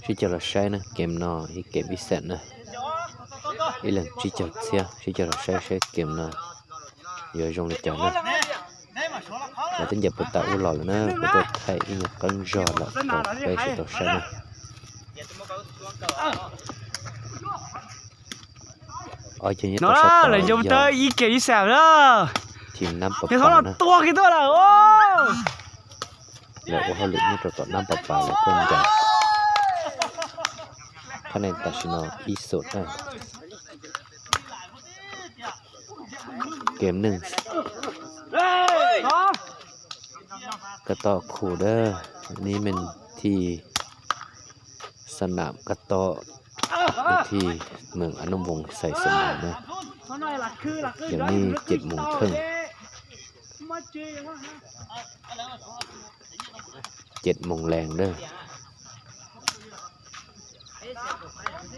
Sib caug los saib na, kem no ib kem ib xam na, ib leeg tsib caug txhiab, sib caug los saib saib kem no yuav zoo li cas na. Lawv twb ncaim puag ta ub los lawm na, kuv tuaj thaij ib nyuag qeeb zog lawm rau peb sawv daws saib na. Ib kem ib xam na, tua kiag tuaj lawm. Lawv ua hauj lwm nyob rau tom nab pas pas lawv tuaj ncaim. Qhov no tam sim no ib xum na. Kem neej kab tom khu dab, nib meej thij xa nam kab tom, thij meem a nub voos xais xas nam na. Yog nij cem moos theej, cem moos lees dab.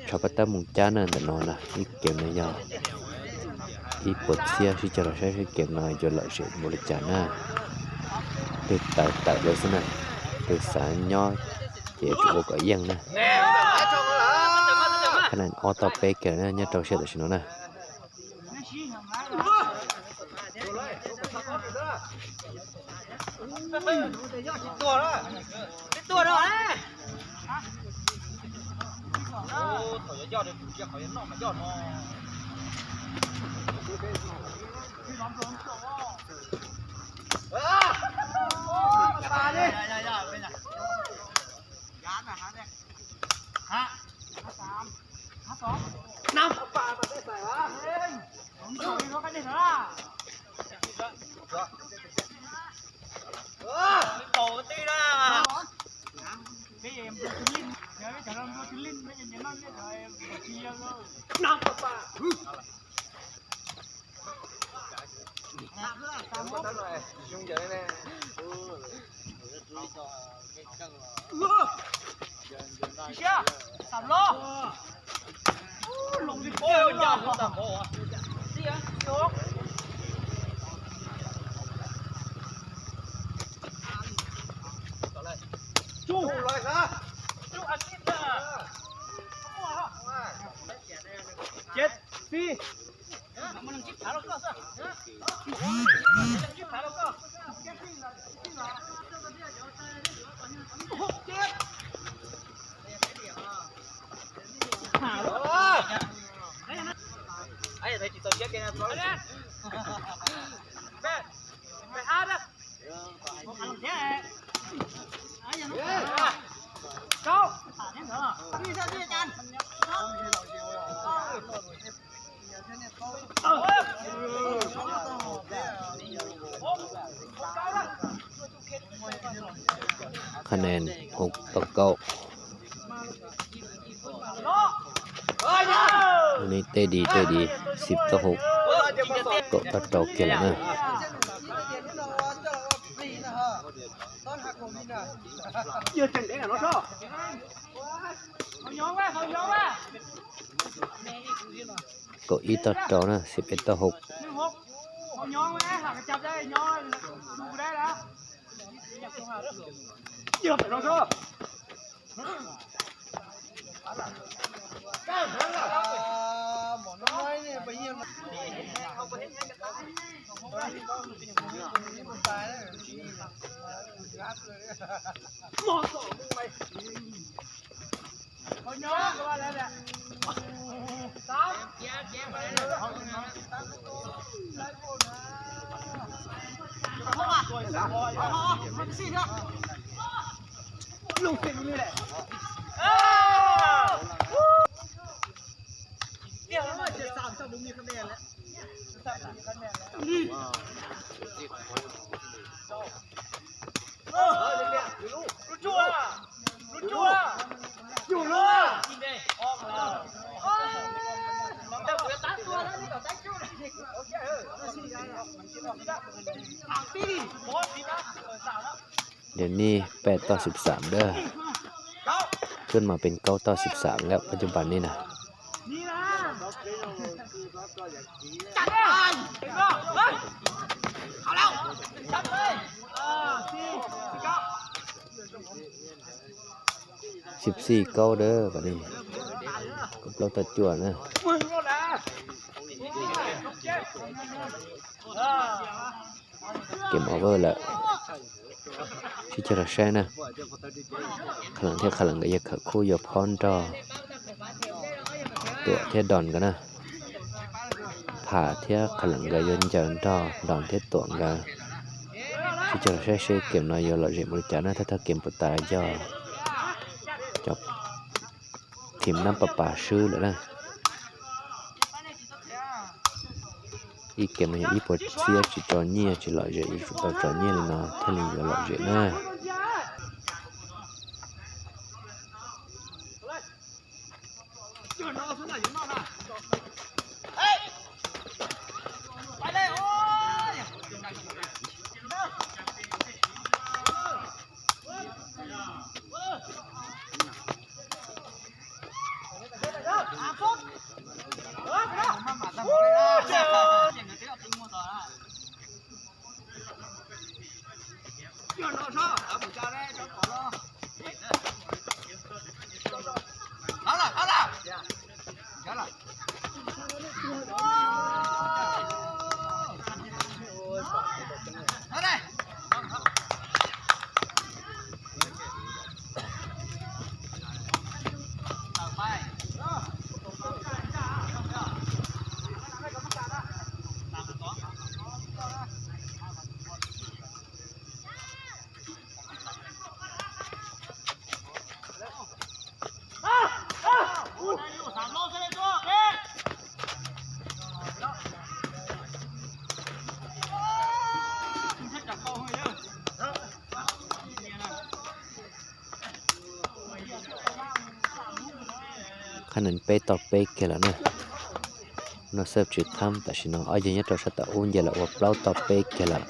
Tshuav pab tab moos cab na, ntawm no na ib kem no yog ib puas txhiab, sib caug los saib saib kem no yuav lom zem npaum li cas na. Twg tawv tawm lawm xwb na, twg xav nyob ces tsum ua kom yeej na. Qhov no ob tog peb kiag na nyob rau siab tam sim no na. Qhab nees hauv tau kaum. Neb tej di tej di, xib tau hauv, kaum tog rau kiag lawm na. Kaum ib tog rau na, xib peb tog hauv. Yog nej peb toj xib xam dab, twb mas peb kaub toj xib xam lawm pab cov npas nej na. Xib xij kaub dawb, kaum plaub tag cuaj na. Game over lawm. Sib caug los saib na. Qhab Leem thiab Qhab Leem nkawd yuav khawm khub yuav phob nrog Tuam thiab Don nkawd na. Pham thiab Qhab Leem nkawd yuav ncaws nrog Don thiab Tuam nkawd. Sib caug los saib seb game no yuav lom zem mus li cas na, thawj thawj game puas tas yog cov team Nab Pas Pas swb lawm na. Ib game no yog ib puas txhiab tsis tso nyiaj tsis lom zem, yuav tsum tau tso nyiaj li no thiaj li yuav lom zem na. Qhab Leem peb tau peb kiag lawm na. No xab tsis thab tam sim no ob yawg nyob rau sab tom ub nce los ua plaub tau peb kiag lawm.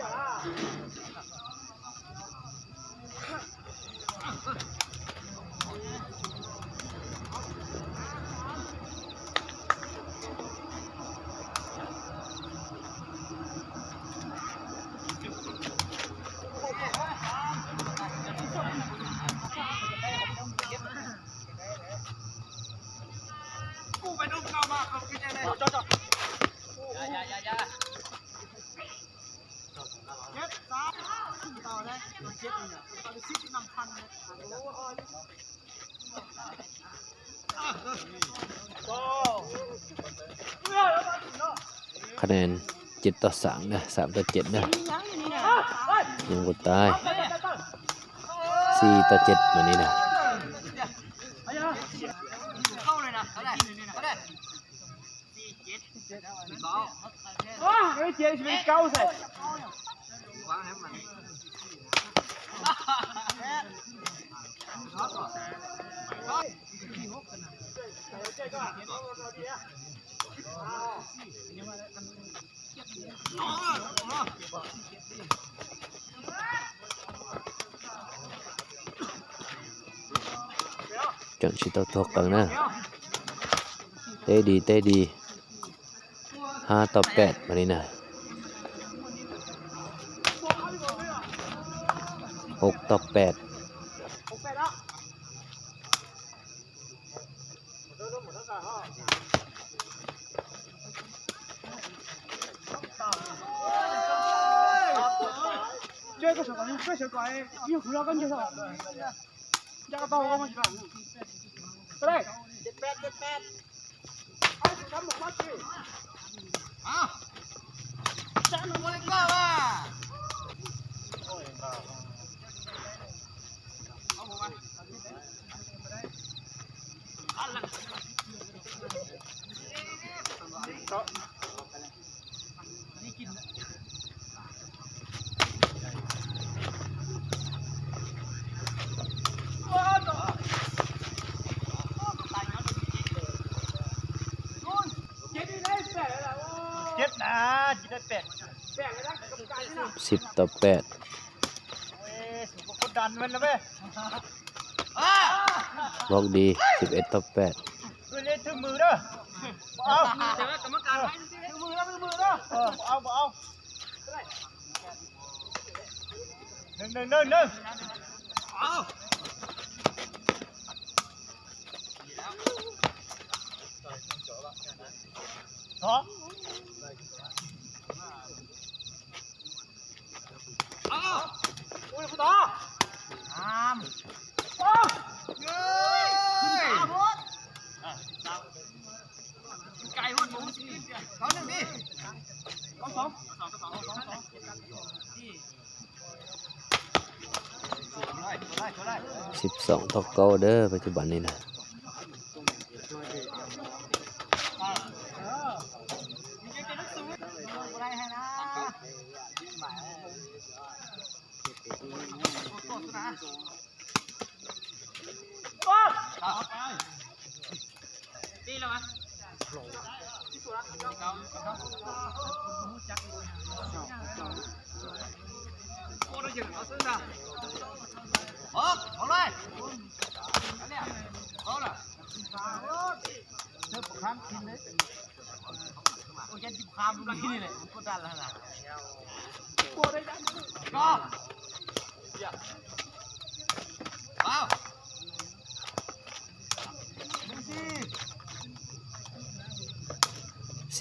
Qhab Leem ces tau xam na, xam tau cem na. Nyob kuv tais, xib tau cem mas li na. Tseem tsis tau tuag qees na. Teb di teb di. Hab tau pem mas li na. Hauv tau pem. Xib tau pem. Vauv di, xib eb tau pem. Sib xoom tau kaub dawb pab cov npam ni na.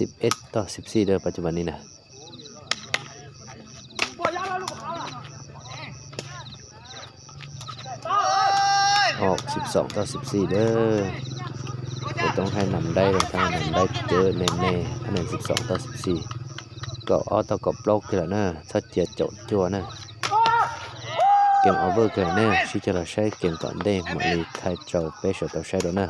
Sib ib txog sib xij dawb pab cov npam ni na. Sib xoom txog sib xij dawb. Peb Toob Haib nam ntaib los tau nam ntaib cawv me me, phab nees sib xoom txog sib xij. Kaum ob txog kaum plaub kiag lawm na, txhob cia caum cuag na. Game over kiag lawm na, sib cog los saib game tom ntej mam li thaij rau peb sawv tau saib dua na.